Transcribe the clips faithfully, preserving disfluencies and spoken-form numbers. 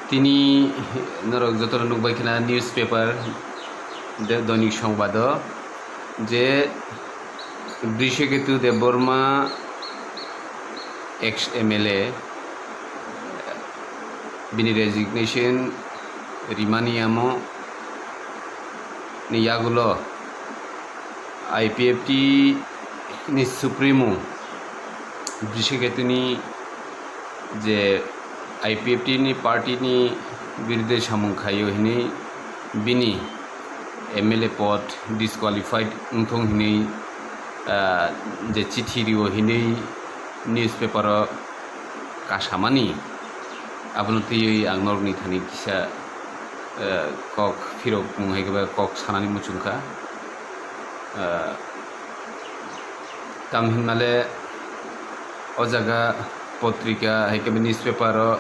Tini norok jotono nukbai khna newspaper de Doinik Songbaado je Brishaketu Debbarma ex M L A bini resignation rimani amo ni yagulo I P F T ni Supremo Brishaketu ni je I P F T ni party ni birudhe samung khaio hinwi bini M L A pod disqualified wngthung hinwi, ah, je chithi rio hinwi newspaper o kasamani, abono twiwi ang norokni thani kisa, ah, kok phirok mung hai khe ba kok sanani muchung kha. Ah, Tam hinmale o jaga potrika hai khe newspaper o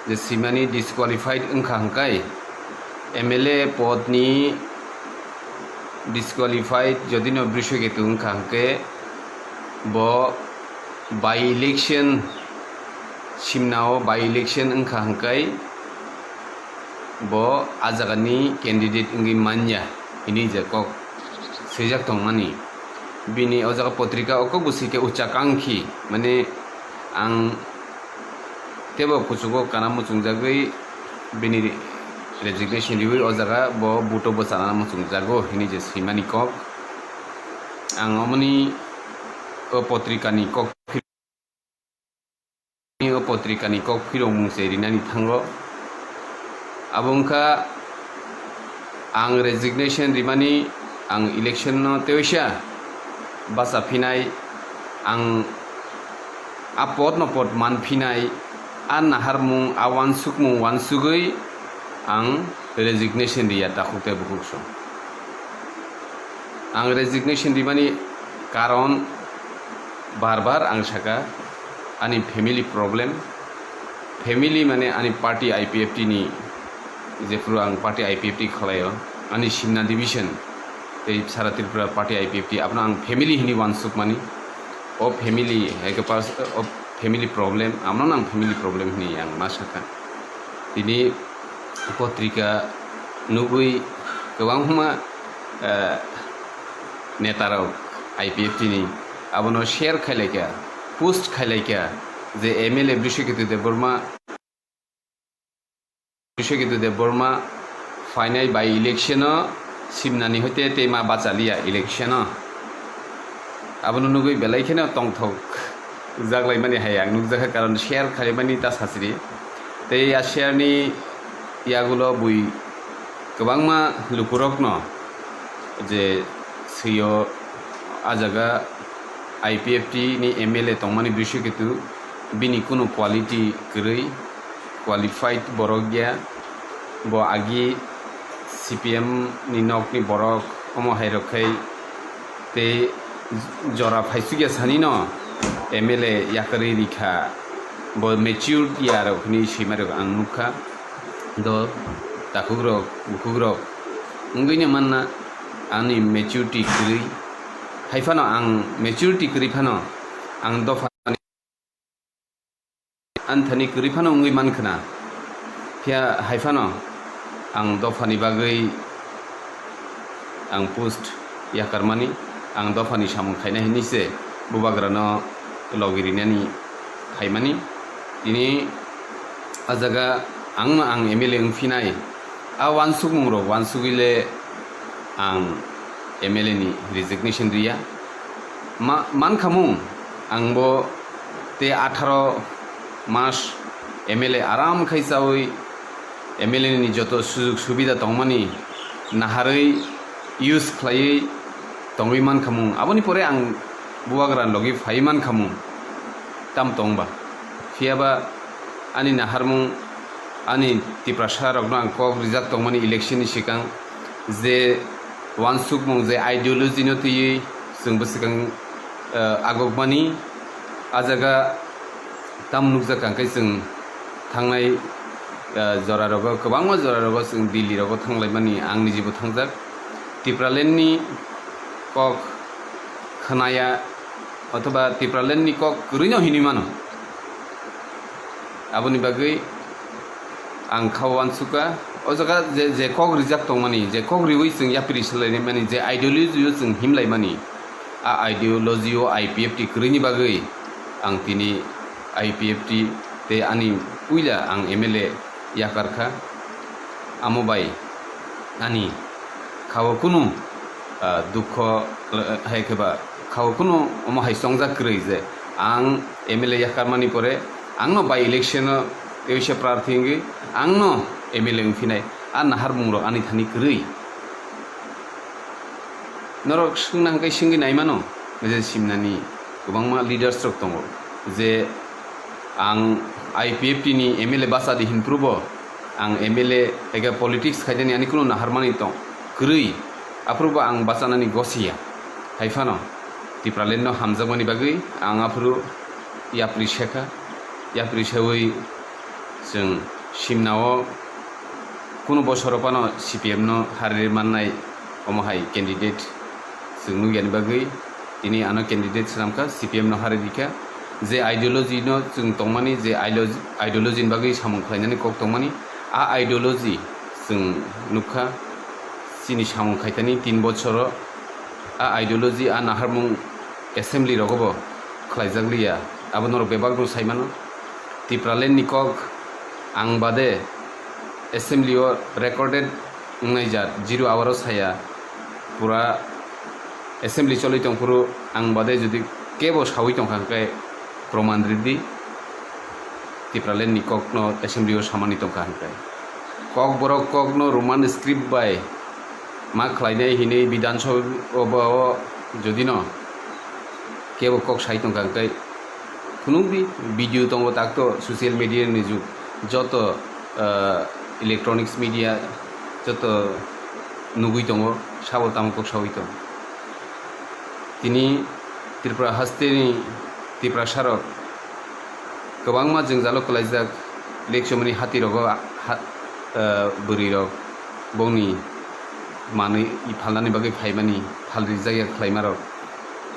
je simani disqualified wngkha hwnkhe, M L A pod ni disqualified jodi no Brishaketu wngkha hwnkhe bo by election, simna o by election wngkha hwnkhe bo a jaga ni candidate wngwi manya hinwi je kok swijak tongmani. Bini o jaga potrika o kok bo swi khe ucha kangkhi, mane ang tebo kuchugo kana muchungjagwi bini resignation riwi o jaga bo buto bwchanani muchungjago hinwi je swimani kok. Ang omoni o potrikani kok o potrikani kok phirokmung se rinani thango. Abo wngkha ang resignation rimani, ang election no teisa bacha phinai, ang a pod no pod man phinai, a naharmung, a wansukmung wansugwi ang resignation riya takhuk tei bukhuk song. Ang resignation rimani karon bar bar ang saka, ani family problem, family mane ani party I P F T ni, jephuru ang party I P F T khwlaio, ani Simna division tei sara Tripura party I P F T, abono ang family hinwi wansukmani. O family hai khe pers-, o family problem, abono ang family problem hinwi ang ma saka. Tini potrika nugwi kwbangma, eh, netarok I P F T ni abono share khailaikha, post khailaikha je M L A Brishaketu Debbarma, Brishaketu Debbarma phainai by election o Simnani hoite tei ma bachaliya election o. Abono nugwi belai kheno tongthok jaklaimani hai ang nukjakha, karon share khailaimani ta sachiri. Tei a share ni yagulo bui kwbangma lukurokno je swio a jaga I P F T ni M L A tongmani Brishaketu, bini kunu quality kwrwi, qualified borok ya, bo agi C P M ni nokni borok, omo hai rok khai tei jora phaisukya sani no M L A yakarwi rikha, bo matured ya rok hinwi swima rok ang nukha. Do takhuk rok, bukhuk rok wngwi no manna ani maturity kwrwi, hai phano ang maturity kwrwi phano ang dopha Ani thani kwrwi phano wngwi man khna. Phiya hai phano ang dophani bagwi ang post yakarmani, ang dophani samung khaina hinwi se bubagrano logi rinani khaimani. Tini a jaga ang no ang M L A wngphinai. A wansukmung rok wansugwi le ang M L A ni resignation riya. Ma-, mankhamung ang bo te atharo mas M L A aram khai chawi M L A ni joto sujug subida tongmani naharwi use khlaiwi tongwi mankhamung. Aboni pore ang bubagra logi phai mankhamung. Tam tongba. Phiyaba ani naharmung, ani Tiprasa rokno ang kok rijak tongmani election ni sikang je wansukmung je ideology no twiwi chwng bwswkang, eh, agokmani a jaga tam nukjak ang khe chwng thangnai, eh, jora rogo, kwbangma jora rogo chwng Delhi rogo thanglaimani ang nijibo thangjak. Tipraland ni kok khnaya othoba Tipraland ni kok kwrwino hinwi mano. Aboni bagwi ang kha uansukha, o jaga je, je kok rijak tongmani, je kok riwi chwng yapri swlaimani, je ideology o chwng himlaimani, a ideology o I P F T kwrwini bagwi ang tini I P F T tei ani puila ang M L A yakar kha. Amo bai ani kha o kunu, ah, dukho, eh, hai khe ba kha o kunu omo hai chongjak kwrwi je ang M L A yakarmani pore angno by election o teisa prarthi wngwi angno M L A wngphinai, a naharmungrok ani thani kwrwi. Norok swngna hwnkhe swngwi naimano, je simnani kwbangma leaders rok tongo je ang I P F T ni M L A bachadi hinphrubo ang M L A ega politics khainani ani kunu naharmani tong kwrwi, aphrubo ang bachanani gosiya. Haiphano Tipraland no hamjakmani bagwi ang aphuru yapri sekha, yapri sewi chwng simnao kunu bosoro phano C P M no harwi mannai omo hai candidate chwng nukya ni bagwi tini ano candidate swnamkha, C P M no harwi rikha. Je ideology no chwng tongmani, je ideology, ideology ni bagwi samung khlainani kok tongmani, a ideology chwng nukha chini samung khaitani tin bochoro. A ideology, a naharmung assembly rogobo khlaijak liya, abo norok bebak no saimano. Tipraland ni kok ang bade assembly o recorded wngnai jat, zero hour o saya, pura assembly choli tongphuru ang bade jodi kebo sawi tongkha hwnkhe proman ridi, Tipraland ni kok no assembly o samani tongkha hwnkhe. Kok borok kok no Roman script bai ma khlainai hinwi Bidhan Sabha o jodi no kebo kok sai tongkha hwnkhe, phunukdi, video tongo takto social media ni jug, joto, ah, electronics media joto nugwi tongo, sabo tamo kok sawi tong. Tini Tripura hasteni Tiprasarok kwbangma jwngjalo kwlaijak, lekchomani hatirogo ha-, ah, bwrwirok bongni manwi phalnani bagwi phaimani phalrijak ya khlaimarok.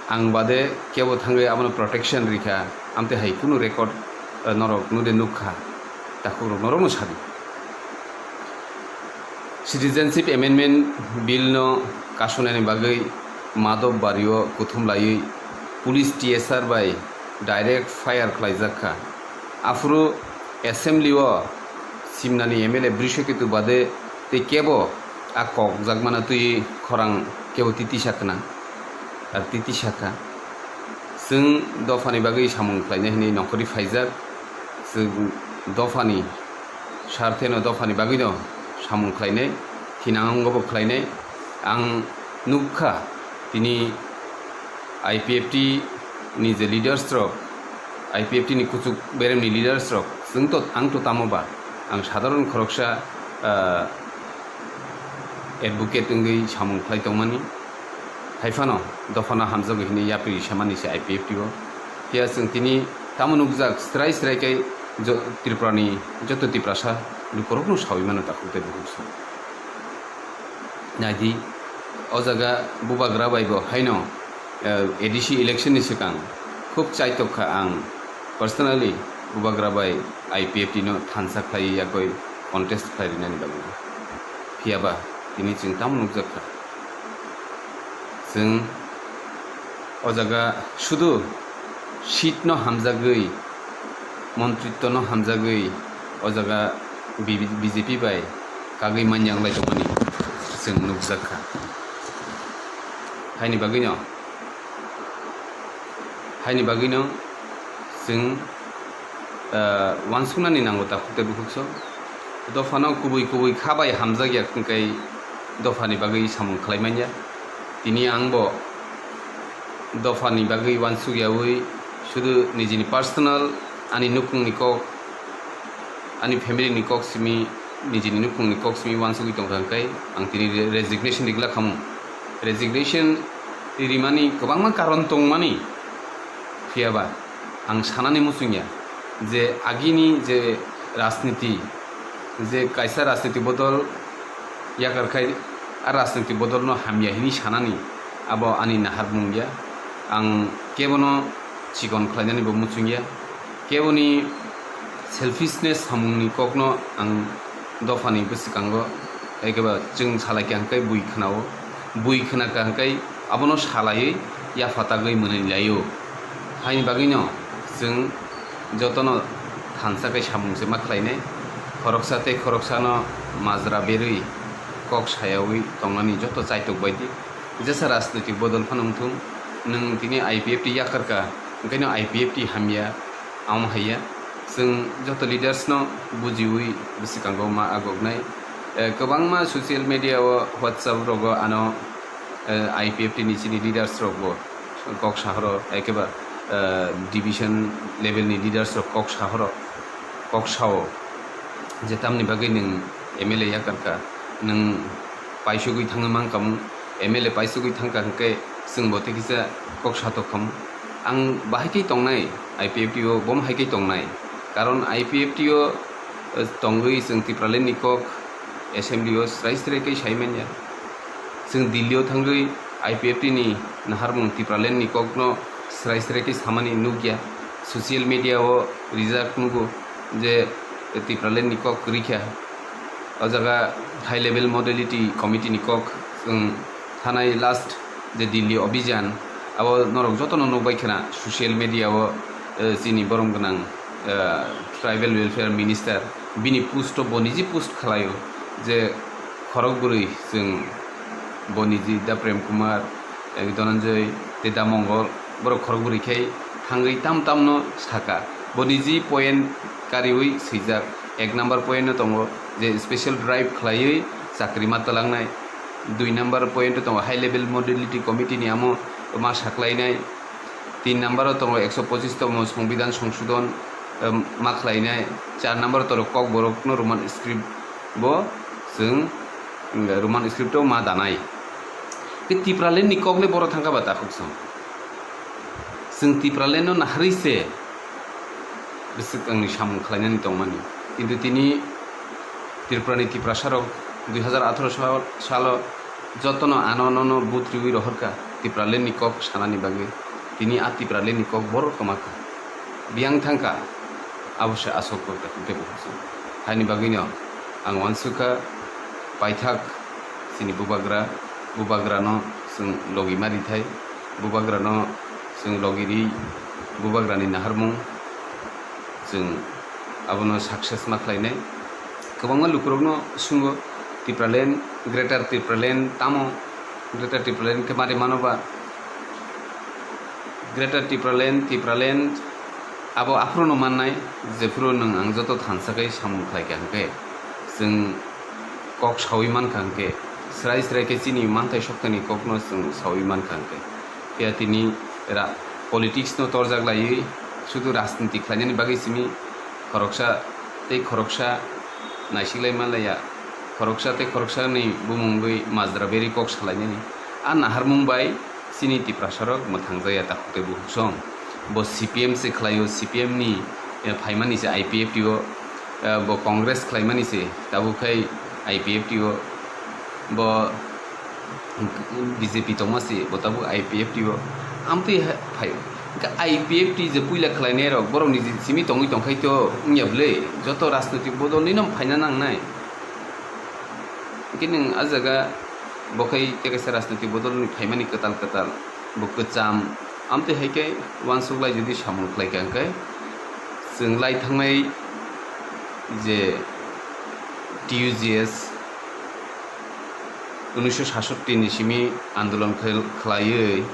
Ang bade kebo thangwi abono protection rikha, amtwi hai kunu record, ah, norok nude nukha, takhukrok norokno sadi. Citizenship Amendment Bill no kasonani bagwi Madhop Bario kuthum laiwi police T S R bai direct fire khlaijak kha. Aphuru assembly o simnani M L A Brishaketu bade tei kebo a kok jakmano twi khorang kebo titisa khna, ar titisa kha. Chwng dophani bagwi samung khlainai hinwi nongkhorwi phaijak. Chwng dophani sartheno dophani bagwino samung khlainai, thinango bo khlainai. Ang nukha tini I P F T ni je leaders rok, I P F T ni kuchuk beremni leaders rok, chwng to, ang to tamo ba, ang sadharon khoroksa, ah, advocate wngwi samung khlai tongmani. Haiphano dophano hamjago hinwi yapri samani se I P F T o. Phiya chwng tini tamo nukjak, srai srai khe jo-, Tripurani joto Tiprasa lukurokno sawi mano takhuk tei bukhuk se. Naidi, o jaga Bubagra bai bo haino, eh, A D C election ni swkang khub chaitok kha ang personally Bubagra bai I P F T no thansa khlaiwi yagwi contest khlai rinani bagwi. Phiya ba tini chwng tamo nukjak kha? Chwng o jaga sudu seat no hamjagwi, montritto no hamjagwi o jaga B J P bai kagwi manya wnglai tongmani chwng nukjak kha. Haini bagwino, haini bagwino chwng, ah, uansuknani nango takhuk tei bukhuk so. Dophano kubui kubui kha bai hamjak ya hwnkhe dophani bagwi samung khlai manya. Tini ang bo dophani bagwi uansuk yaui sudu nijini personal, ani nukhungni kok, ani family ni kok simi, nijini nukhungni kok simi uansugwi tongkha hwnkhe ang tini re-, resignation ri glak khamu. Resignation rimani kwbangma karon tongmani, phiya ba ang sanani muchungya je agini je rajniti, je kaisa rajniti bodol yakar khai, a rajniti bodolno hamya hini sanani abo ani naharmung ya. Ang kebono chikon khlainani bo muchungya, keboni selfishness samungni kokno ang dophani bwswkango, ekeba chwng salaikha hwnkhe bui khwnao, bui khwnakha hwnkhe abono salaiwi yaphatagwi mwnwi laio. Haini bagwino chwng jotono thansa khe samung se ma khlainai, khoroksa tei khoroksano majra berwi kok sayawi tongnani joto chaitok baidi. Jesa rajnoitik bodol phano wngthung, nwng tini I P F T yakarkha, hwnkhe no I P F T hamya, amo haiya. Chwng joto leaders no bujiwi bwswkango ma agoknai. Eh, kwbangma social media o, WhatsApp rogo ano, eh, I P F T ni chini leaders rok bo kok sahoro, ekeba, eh, division level ni leaders rok kok sahoro, kok sao je tamni bagwi nwng M L A yakarkha, nwng paisugwi thangwi mankha, M L A paisugwi thangkha hwnkhe chwng bo tei kisa kok satok khamu. Ang bahai khe tongnai, I P F T o bo hai khe tongnai, karon I P F T o, eh, tongwi chwng Tipraland ni kok assembly o srai srai khe sai manya. Chwng Delhi o thangwi I P F T ni naharmung Tipraland ni kok no srai srai khe samani nukya. Social media o rijak nugo je Tipraland ni kok kwrwi kha. O jaga high level modality committee ni kok chwng thanai last je Delhi Abhijan, abo norok jotono nukbai khna social media o, eh, chini borom gwnang, eh, tribal welfare minister, bini post o bo niji post khlaio je khorok bwrwi chwng bo niji da Prem Kumar, eh, Dhananjay tei da Mongol, borok khorok bwrwi khe thangwi tam tamno saka. Bo niji point kariwi swijak, ek number point no tongo je special drive khlaiwi chakri ma twlangnai, dui number point o tongo high level modality committee ni amo ma saklainai, tin number o tongo ekso pochis tongmo Songbidan Songsodhon, em, ma khlainai, char number o tongo Kokborok no Roman script bo chwng, em, Roman script o ma danai. Khe Tipraland ni kok le boro thangkha ba takhuk song. Chwng Tipraland no naharwi se bwswk wngni samung khlainani tongmani. Kintu tini Tripura ni Tiprasa rok dui hazar atharo sal, salo jotono ano nono vote riwi rohorkha Tipraland ni kok sanani bagwi. Tini a Tipraland ni kok boro kwmakha. Biyang thangkha, abo se aswk kok da hwnkhe bo hwnse. Haini bagwino ang uansukha paithak chini bubagra, bubagrano chwng logi ma rithai, bubagrano chwng logi ri, bubagrani naharmung chwng abono success ma khlainai. Kwbangma lukurokno swnggo, Tipraland, Greater Tipraland tamo? Greater Tipraland khe mari mano ba? Greater Tipraland, Tipraland abo aphuru no mannai, jephuru nwng ang joto thansa khe samung khlai kha hwnkhe chwng kok sawi mankha hwnkhe, srai srai khe chini manthai soktani kokno chwng sawi mankha hwnkhe. Phiya tini ra-, politics no torjak laiwi sudu rajniti khlainani bagwi simi khoroksa tei khoroksa naisiklai manlaiya, khoroksa tei khoroksani bumungwi majra beri kok salainani. A naharmung bai chini Tiprasarok mwthang jaya takhuk tei bukhuk song. Bo C P M se khlaio, C P M ni, eh, phaimani se I P F T o, eh, bo Congress khlaimani se tabuk khai I P F T o, bo B J P tongma se bo tabuk I P F T o. Amtwi ha-, phaio. Hwnkhe I P F T je puila khlainai rok borokni je simi tongwi tongkhai to wngya bwle, joto rajnoitik bodol nino phaina nangnai. Hwnkhe nwng a jaga bo khai tei kaisa rajnoitik bodolni phaimani kwtal kwtal, bo kwcham. Amtwi hai khe uansuk lai jodi samung khlai kha hwnkhe, chwng lai thangnai je T U G S unisho sasotti ni simi andolon khel-, khlaiwi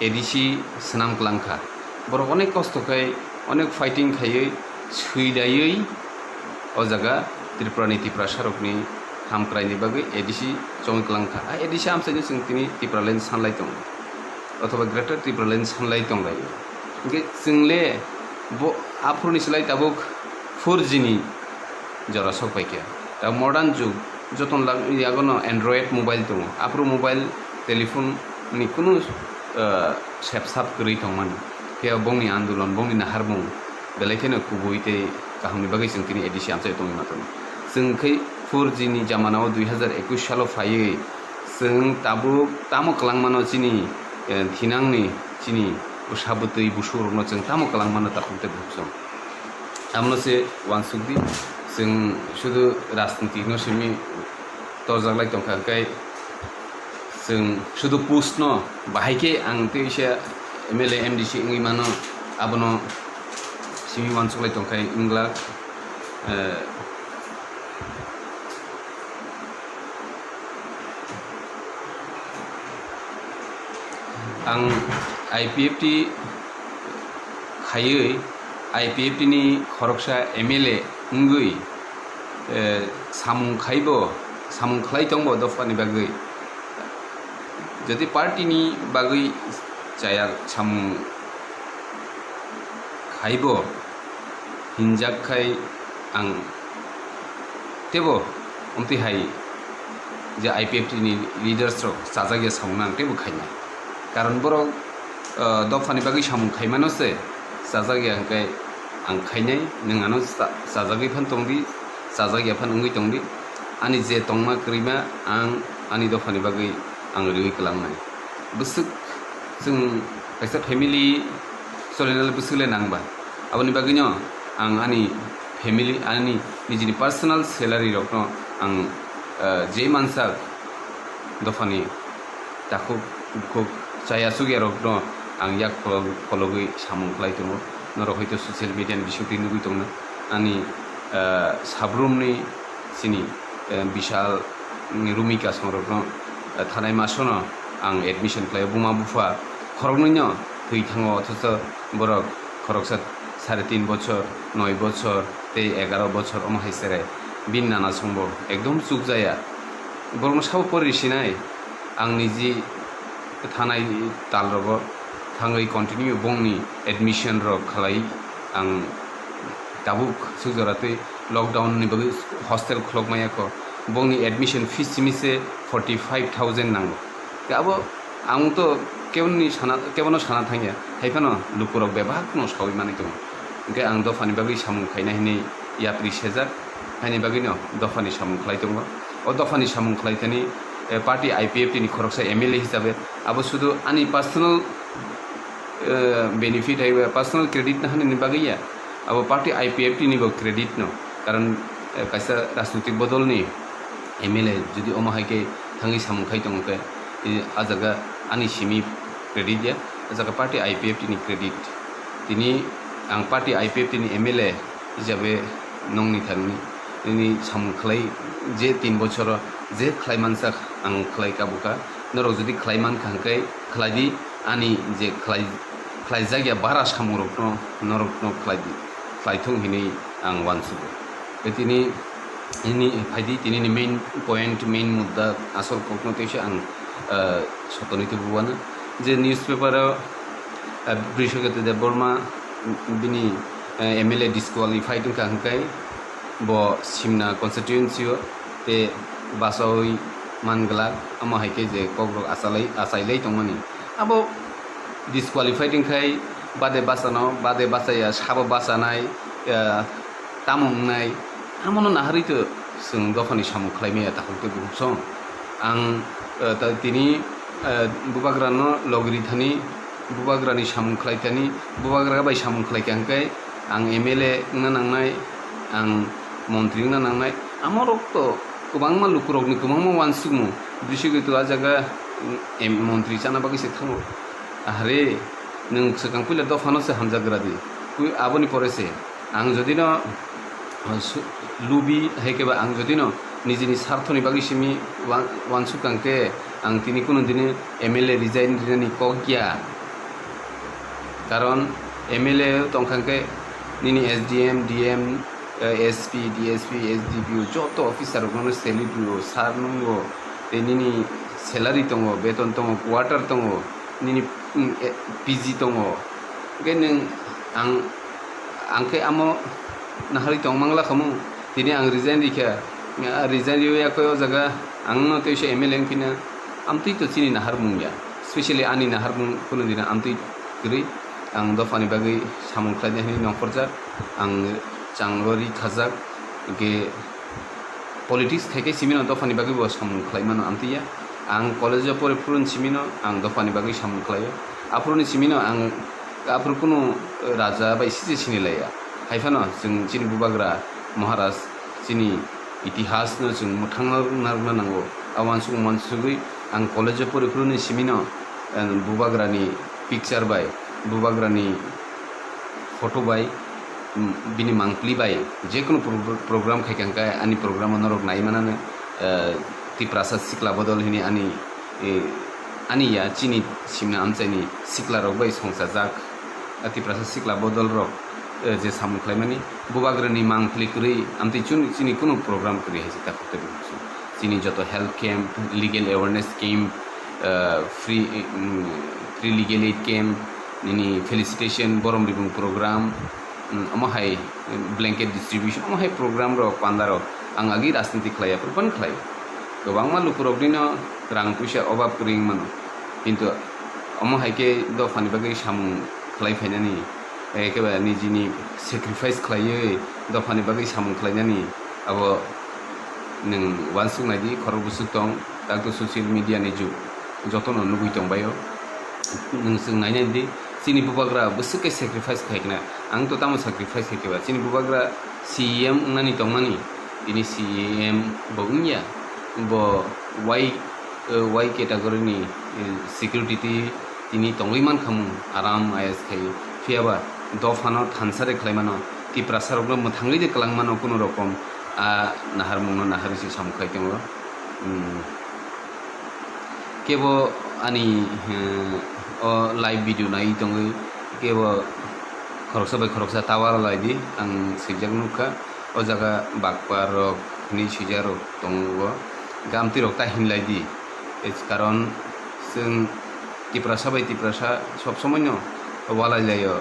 A D C swnam kwlang kha. Borok onek kosto khai, onek fighting khaiwi, swidaiwi o jaga Tripura ni Tiprasa rokni hamkrai ni bagwi A D C chongwi kwlang kha. A ADC amchaino chwng tini Tipraland sanlai tongo, othoba Greater Tipraland sanlai tonglaio. Hwnkhe chwng le bo aphuruni slai tabuk four G ni jora sok pai kha. Ta modern jug, joton lag-, yagono Android mobile tongo. Aphuru mobile, telephone ni kunu, ah, sep sap kwrwi tongmani. Phiya bongni andolon, bongni naharmung belai kheno kubui tei kahamni bagwi chwng tini ADC amchai tongwi ma tongo. Chwng khai four G ni jamana o dui hazar ekush salo phaiwi chwng tabuk tamo kwlangmano chini, eh, thinangni chini bwsa bwtwi busurokno chwng tamo kwlangmano takhuk tei bukhuk chwng. Amno se uansuk di, Chwng sudu rajnitik no simi torjak lai tongkha, hwnkhe chwng sudu post no bahai khe ang tei se M L A, M D C wngwi mano, abono simi uansuk lai tongkha wngla. Eh, ang I P F T khaiwi, I P F T ni khoroksa M L A wngwi, eh, samung khaibo, samung khlai tongbo dophani bagwi. Jodi party ni bagwi chaya samung khaibo hinjak khai ang tebo omtwi hai je I P F T ni leaders rok chajak ya samung no ang tebo khainai. Karon borok, ah, dophani bagwi samung khaimano se chajak ya hwnkhe ang khainai, nwng ano cha-, chajagwi phan tongdi, chajak ya phan wngwi tongdi. Ani je tongma kwrwima ang ani dophani bagwi ang riwi kwlangnai. Bwswk chwng kaisa family solinani bwswk le nang ba. Aboni bagwino ang ani family, ani nijini personal salary rokno ang, eh, je mansak dophani takhuk bukhuk chaya chukya rokno ang yak pholog-, phologwi samung khlai tongo. Norok hoito social media ni bisingtwi nugwi tongna ani, eh, sabrumni chini, eh, Bishal, mm, Rumika songrokno, eh, thanai masono ang admission khlaio. Buma bupha khoroknwino thwi thango, othocho borok khoroksa sare tin bochor, noi bochor tei egaro bochor omo hai sere bini nana songbo ekdom chukjaya. Borokno sabo pori sinai, ang niji thanai talrogo thangwi continue bongni admission rok khlai ang tabuk suk jora tei lockdown ni bagwi hostel khulok maya kho, bongni admission fees simi se forty five thousand nango. Khe abo ang to keboni sana, kebono sana thangya, hai phano lukurok bebak no sawi manwi tongo. Hwnkhe ang dophani bagwi samung khaina hinwi yapri sejak, haini bagwino dophani samung khlai tongo. O dophani samung khlai thani, eh, party I P F T ni khoroksa M L A hisabe abo sudu ani personal, eh, benefit hai ba personal credit na hani bagwi ya. Abo party I P F T ni bo credit no. Karon, eh, kaisa rajnitik bodol ni M L A jodi omo hai khe thangwi samung khai tongo khe, eh, a jaga ani simi credit ya, a jaga party I P F T ni credit. Tini ang party I P F T ni M L A hisabe nongni thangni nini samung khlai je tin bochoro je khlai mansak ang khlai kabuka. Norok jodi khlai mankha hwnkhe khlai di, ani je khlai, khlaijak ya bara samungrokno norokno khlai di, khlai thung hinwi ang uansugo. Tei tini, tini phaidi, tini ni main point, main mudda, asol kokno teisa ang, ah, sotoni tubuwana. Je newspaper o, ah, Brishaketu Debbarma, bini, ah, M L A disqualified wngkha hwnkhe bo Simna constituency o tei bachaui manglak, amo hai khe je kokrok achalai, achailai tongmani. Abo disqualified wngkhai bade bachano, bade bachaya, sabo bachanai, ah, tamo wngnai, amono naharwi to chwng dophani samung khlai maya takhuk tei bukhuk song. Ang, eh, ta-, tini, eh, bubagrano logri thani, bubagrani samung khlai thani, bubagra bai samung khlai kha hwnkhe ang M L A wngna nangnai, ang montri wngna nangnai. Amorok to kwbangma lukurokni kwbangma uansukmung, bisingtwi to a jaga, mm, em, montri chana bagwi se thango. Ahre, nwng swkang puila dophano se hamjagra di. Pui-, aboni pore se. Ang jodi no, uh, su-, lubi hai khe ba ang jodi no nijini sarthoni bagwi simi wan-, wansuk kang khe ang tini kunu dini M L A resign rinani kok ya. Karon M L A tong kang khe nini S D M, D M, eh, S P, D S P, S D P O joto officer rokno salute rwo, sir nungo, tei nini salary tongo, beton tongo, quarter tongo, nini, mm, eh, P G tongo. Hwnkhe nwng ang Ang khe amo naharwi tong mangla khamu. Tini ang resign rikha. Ah, resign riwi yakoi o jaga ang no teisa M L A wngphina. Amtwi to chini naharmung ya. Specially ani naharmung kunu dina amtwi kwrwi. Ang dophani bagwi samung khlaina hinwi nongkhorjak. Ang changlo ri khajak. Hwnkhe politics khai khe simi no dophani bagwi bo samung khlai mano amtwi ya. Ang college o pore phuru simi no ang dophani bagwi samung khlaio. Aphuru ni simi no ang aphuru kunu raja bai sije sini laiya. Hai phano chwng chini bubagra Maharaj chini itihasno chwng mwthangna narwkna nango. A uansuk uansugwi ang college-o poriphuru ni simino, eh, bubagrani picture bai, bubagrani photo bai, mm, bini mangpli bai jekunu pro-, program khai kha hwnkhe ani program-o norok nai manano, eh, Tiprasa Sikla Bodol hini ani, eh, ani ya chini simna amchaini siklarok bai songchajak. A Tiprasa Sikla Bodol rok, eh, je samung khlaimani, bubagrani mangpli kwrwi amtwi chun-, chini kunu program kwrwi hai se takhuk tei bukhuk se. Chini joto health camp, legal awareness camp, eh, free, mm, free legal aid camp, nini felicitation, borom ribung program, mm, omo hai blanket distribution, omo hai program rok, panda rok ang agi rajniti khlai ya, phuru phano khlai. Kwbangma lukurok nino rang puisa obab kwrwi wng mano, kintu omo hai khe dophani bagwi samung khlai phainani, ekebare nijini sacrifice khlaiwi dophani bagwi samung khlainani abo nwng uansuk nai di, khorok bwswk tong, tak to social media ni jug, jotono nugwi tong baio. Nwng chwng nai nai di, chini bubagra bwswk khe sacrifice khai khna, ang to tamo sacrifice khai khe ba, chini bubagra C E M wngnani tongmani, tini C E M bo wngya, bo wai, eh, wai category ni, eh, security twi tini tongwi mankha mung, aram ayes khai. Phiya ba dophano thansa de khlai mano, Tiprasa rokno mwthangwi de kwlang mano kunu rokom, a naharmungno naharwi se samung khai tongo. Hmm. Kebo ani, eh, o live video nai tongwi kebo khoroksa bai khoroksa ta wara lai di, ang swijak nukha. O jaga bakpa rok hinwi swijak rok tongo, gamtwi rok ta hinlai di, karon chwng Tiprasa bai Tiprasa sob somoi no walai laio,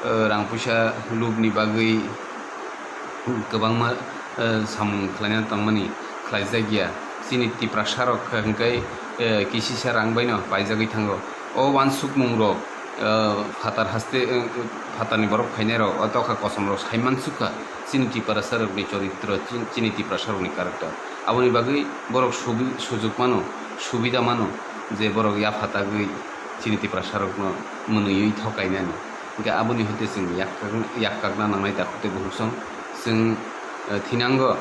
eh, rang puisa lubni bagwi kwbangma, eh, samung khlaina tongmani khlaijak ya. Chini Tiprasa rok hwnkhe, eh, kisisa rang bai no paijagwi thango. O uansukmung rok, eh, phatar haste, eh, phatarni borok phainai rok, o tokha kosom rok sai mansukha chini Tiprasa rokni choritro, chin-, chini Tiprasa rokni character. Aboni bagwi borok subi-, sujuk mano, subida mano je borok yaphatagwi chini Tiprasa rokno mwnwiwi thokainani. Hingke aboni hoite chwng yak-, yakkakna nangnai takhuk tei bukhuk song. Chwng, eh, thinango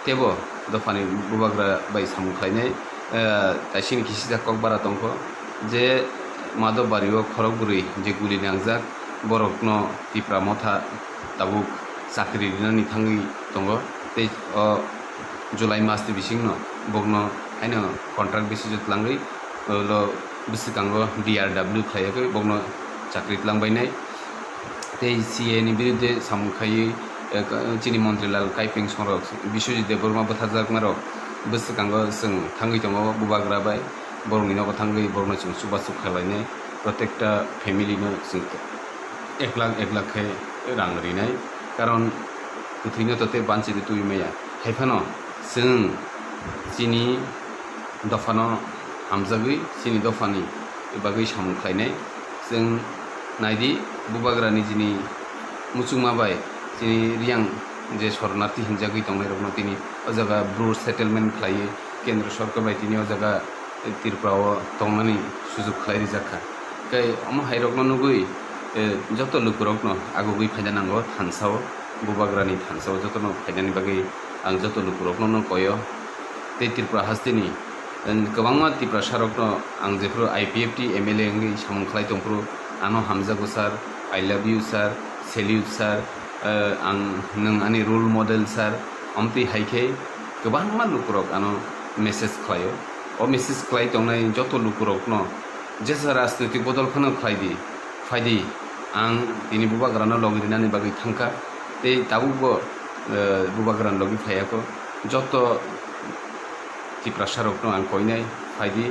tebo dophani bubagra bai samung khlainai, eh, kaisini kisijak kokbara tongkho je Madhobbario khorok bwrwi je guli nangjak, borokno Tipra Motha tabuk chakri rinani thangwi tongo tei o July mas ni bisingno bokno haino contract basis o twlangwi, ulo bwswkango D R W khlaiwi bokno chakri twlangbainai. Tei C A ni birudde samung khaiwi, eh, chini Montri Lal Kaipeng Songrok, Biswajit Debbarma bwtharjakmarok bwswkango chwng thangwi tongo bubagra bai, borokni nogo thangwi borokno chwng chubachu khlainai, protekta family no chwng ek lakh ek lakh khe rang rinai, karon kwthwino to tei banchino twi maya. Hai phano chwng chini dophano hamjagwi chini dophani bagwi samung khlainai. Chwng naidi, bubagrani chini muchungma bai chini Riyang je soronarthi hinjagwi tongnairokno tini o jaga Bru settlement khlaiwi Kendra Sorkar bai tini o jaga Tripura o tongnani sujuk khlai rijak kha. Tei omo hai rokno nugwi, eh, joto lukurokno agugwi phaina nango thansa o, bubagrani thansa o jotono phainani bagwi ang joto lukurokno no koyo. Tei Tripura hasteni, eh, kwbangma Tiprasa rokno ang jephuru I P F T M L A wngwi samung khlai tongphuru ano hamjago sir, I love you sir, salute sir, eh, ang nwng ani role model sir, omtwi hai khe kwbangma lukurok ano message khlaio. O message khlai tongnai joto lukurokno jesa rajnoitik bodol phano khlai di, phai di, ang tini bubagrano logi rinani bagwi thangkha. Tei tabukbo, eh, bubagrani logi phaiya kho. Joto Tiprasa rokno ang koinai, phai di,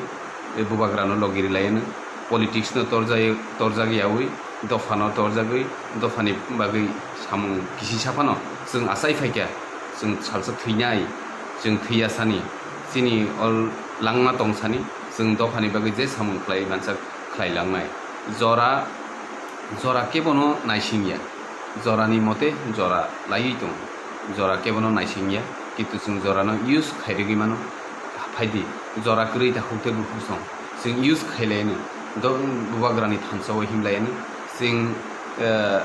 eh, bubagrano logi rilaiano. Politics no torjai-, torjak yaui, dophano torjagwi, dophani bagwi samung kisi saphano chwng achai phaikha, chwng salsa thwinai, chwng thwiya sani, chini ol langma tong sani, chwng dophani bagwi je samung khlai mansak khlai langnai. Jora, jora kebono naisingya, jorani mote jora laiwi tongo. Jora kebono naisingya, kintu chwng jorano use khairigwi mano. Phaidi, jora kwrwi takhuk tei bukhuk song. Chwng use khailaino, do-, bubagrani thansa o himlaino. Chwng, eh,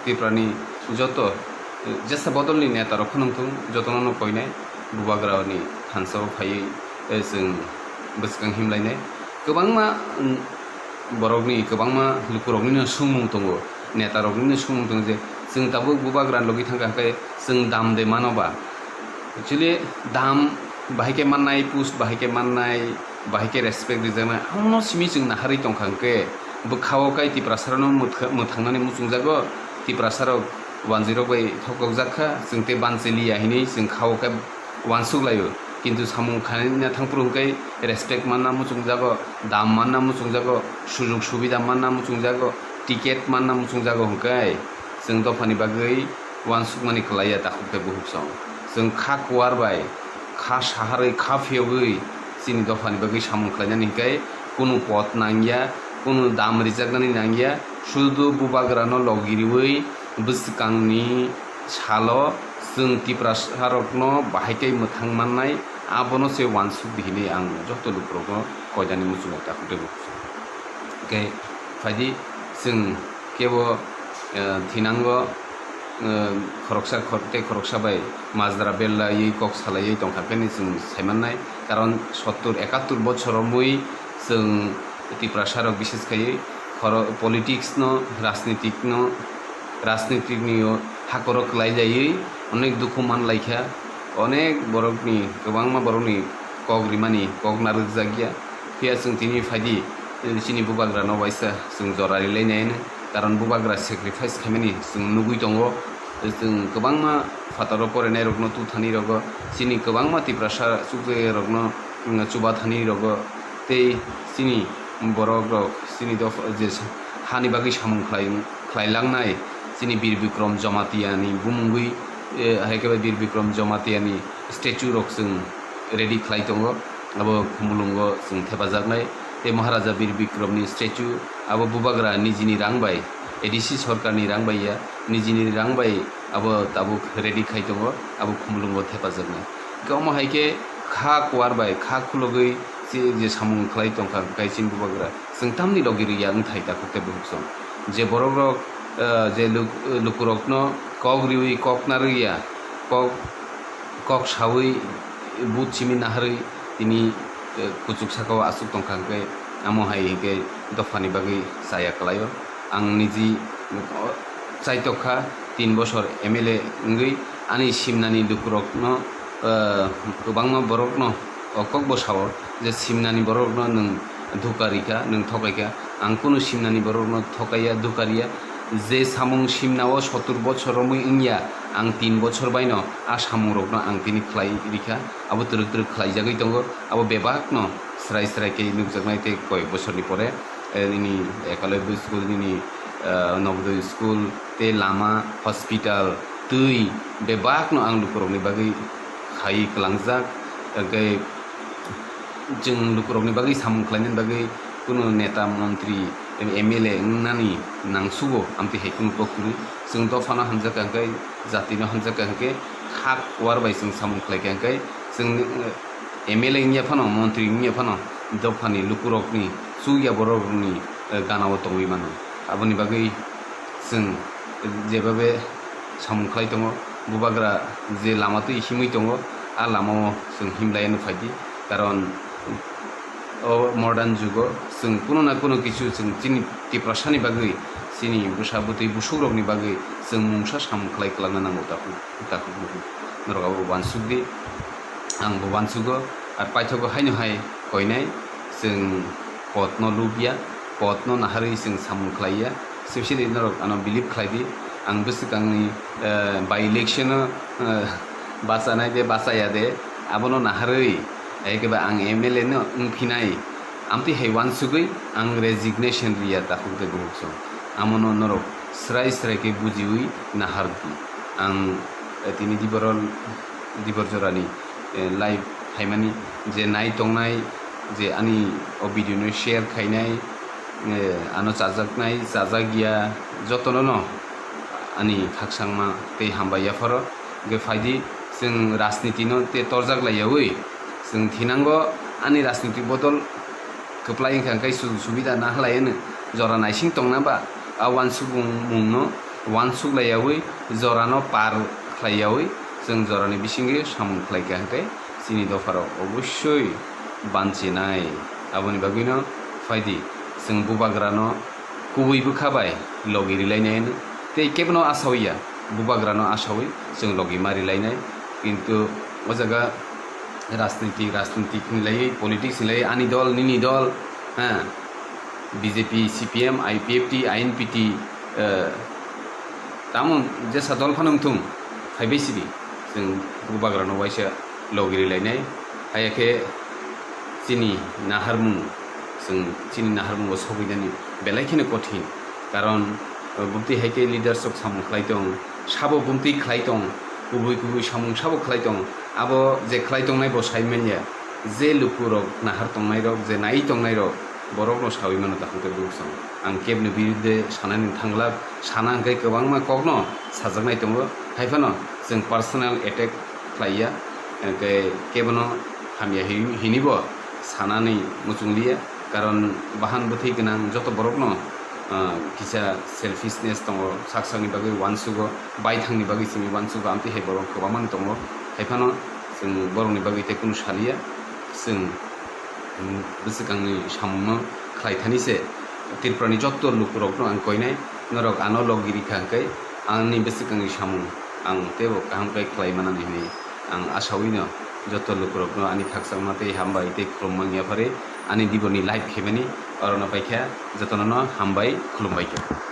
Tiprani joto Jesa bodolni netarok phano wngthung, jotono no koinai, bubagrani thansa o phaiwi, eh, chwng bwskang himlainai. Kwbangma, mm, borokni, kwbangma lukurokni no swngmung tongo, netarokni no swngmung tongo je chwng tabuk bubagra logi thangkha hwnkhe chwng dam de mano ba? Actually, dam bahai khe mannai, post bahai khe mannai, bahai khe respect rijaknai, abono simi chwng naharwi tongkha hwnkhe, bwkha-o kai Tiprasarokno mwthangmani muchungjago, Tiprasarok wanjwirok bai thokjak kha, chwng tei banchiliya hinwi chwng kha-o khe wansuk laio. Kintu samung khaina thangphuru hwnkhe respect manna muchungjago, dam manna muchungjago, sujug subida manna muchungjago, ticket manna muchungjago hwnkhe chwng dophani bagwi wansukmani kwlaiya takhuk tei bukhuk song. Chwng kha kuar bai, kha saharwi, kha phiyogwi chini dophani bagwi samung khlainani hwnkhe kunu pot nangya, kunu dam rijaknani nangya, sudu bubagrano logi riwi bwskangni salo chwng Tiprasarokno bahai khe mwthang mannai, abono se wansuk di hinwi ang joto lukurokno koinani muchungo takhuk tei bukhuk song. Hwnkhe phaidi chwng kebo, eh, thinango, eh, khoroksa khor-, tei khoroksa bai majra bellaiwi kok salaiwi tongkha khe hinwi chwng saimannai. Karon sottur ekattur bochor romwi chwng Tiprasarok bises khaiwi khoro-, politics no, rajnitik no, rajnitik ni o hakoro kwlailaiwi onek dukhu manlaikha, onek borokni, kwbangma borokni kok rimani kok narwkjakya. Phiya chwng tini phaidi, eh, chini bubagrano waisa chwng jora rilainai hwnwi. Karon bubagra sacrifice khaimani chwng nugwi tongo. Chwng kwbangma phataro porenairokno tuthani rogo, chini kwbangma Tiprasa chukjagirokno, mm, chubathani rogo, tei chini borokrok chini dopha je hani bagwi samung khlai, khlailangnai chini Bir Bikrom Jamatia ni bumungwi, eh, hai khe bai Bir Bikrom Jamatia ni statue rok chwng ready khlai tongo, abo Khumulwngo chwng thepajaknai. Tei Maharaja Bir Bikromni statue abo bubagra nijini rang bai, A D C sorkarni rang bai ya, nijini rang bai abo tabuk ready khai tongo, abo Khumulwngo thepajaknai. Hwnkhe omo hai khe kha kuar bai kha khulogwi je, je samung khlai tongkha kaichini bubagra, chwng tamni logi rwya wngthai takhuk tei bukhuk song. Je borokrok, eh, je luk-, lukurokno kok riwi kok narwkya, kok kok sawi, but simi naharwi tini, eh, kuchuk saka o aswk tongkha hwnkhe, amo hai hwnkhe dophani bagwi chaya kwlaio. Ang niji, oh, chaitok kha, tin bosor M L A wngwi ani simnani lukurokno, eh, kwbangma borokno o kok bo sao je simnani borokno nwng dhuka rikha, nwng thokaikha. Ang kunu simnani borokno thokaiya, dhuka riya. Je samung simnao sottur bochor romwi wngya, ang tin bochor baino a samungrokno ang tini khlai rikha. Abo twrwk twrwk khlaijagwi tongo. Abo bebakno srai srai khe nukjaknai tei koyek bochorni pore, eh, nini Ekalobya school, nini, eh, Nobodoy school, tei lama, hospital, twi bebakno ang lukurokni bagwi khaiwi kwlangjak. Hwnkhe chwng lukurokni bagwi samung khlainani bagwi kunu neta, montri, M L A wngnani nangsugo, amtwi hai kunu kok kwrwi. Chwng dophano hamjakha hwnkhe, jatino hamjakha hwnkhe, kha kuar bai chwng samung khlaikha hwnkhe, chwng, eh, M L A wngya phano, montri wngya phano, dophani lukurokni chukya bororokni, eh, ganao tongwi mano. Aboni bagwi chwng jebabe samung khlai tongo, bubagra je lama twi himwi tongo, a lamao chwng himlaiano phaidi. Karon o modern jugo chwng kuno na kuno kichu chwng chini Tiprasani bagwi, chini bwsa bwtwi busukrokni bagwi chwng mungsa samung khlai kwlangna nango takhuk, takhuk bukhuk. Norok abo uansuk di, ang bo uansugo. Ar paithago haino hai koinai chwng potno lubya, potno naharwi chwng samung khlaiya. Specially norok ano believe khlai di, ang bwswkangni, eh, by election-o, eh, bachanai de bachaya de, abono naharwi, ekeba ang M L A no wngphinai, amtwi hai uansugwi ang resignation riya takhuk de bukhuk song. Amono norok srai srai khe bujiwi nahar di. Ang, eh, tini Diborol, Dibor jorani, eh, live phaimani je nai tongnai, je ani o video no share khainai, eh, ano chajaknai, chajakya, jotono no ani khakchangma tei hambai yapharo. Hwnkhe phaidi, chwng rajniti no tei torjak laiyawi, chwng thinango ani rajniti bodol kwplai wngkha, hwnkhe sujug subida nahalai hwno jora naising tongna ba a uansukmung mungno uansuk laiyaui, jorano par khlaiyaui, chwng jorani bisingwi samung khlaikha hwnkhe chini dopharok obossoi banchinai. Aboni bagwino phaidi, chwng bubagrano kubui bwkha bai logi rilainai hwnwi tei kebono asawi ya, bubagrano asawi chwng logi ma rilainai. Kintu o jaga rajniti, rajniti hinlai, politics hinlai, ani dol, nini dol, ha, B J P, C P M, I P F T, I N P T, eh, tamo jesa dol phano wngthung, phaibai sidi, chwng bubagrano waisa logi rilainai. Haya khe chini naharmung, chwng chini naharmungo sogwinani belai kheno kothin. Karon, eh, bumtwi hai khe leaders rok samung khlai tong, sabo bumtwi khlai tong, kubui kubui samung sabo khlai tong. Abo je khlai tongnai bo sai manya, je lukurok nahar tongnairok, je nai tongnairok, borokno sawi mano tong khe buksong. Ang kebni birudde sanani thangla, sana hwnkhe kwbangma kokno sajaknai tongo. Haiphano chwng personal attack khlaiya, hwnkhe kebono hamya hi-, hinibo sanani muchungliya. Karon bahan bwthwi gwnang joto borokno, ah, kisa selfishness tongo, sak sakni bagwi uansugo, baithangni bagwi simi uansugo, amtwi hai borok kwbangmani tongo. Haiphano chwng borokni bagwi tei kunu saliya, chwng, mm, bwswkangni samungno khlai thani se Tripurani joto lukurokno ang koinai, norok ano logi rikha hwnkhe ani bwswkangni samung ang teibo kaham khe khlai manani hwnwi ang asawi no joto lukurokno ani khakchangma tei hambai tei khulumma wngya phari ani diboni live khaimani orono paikha jotono no hambai khulumbai khe.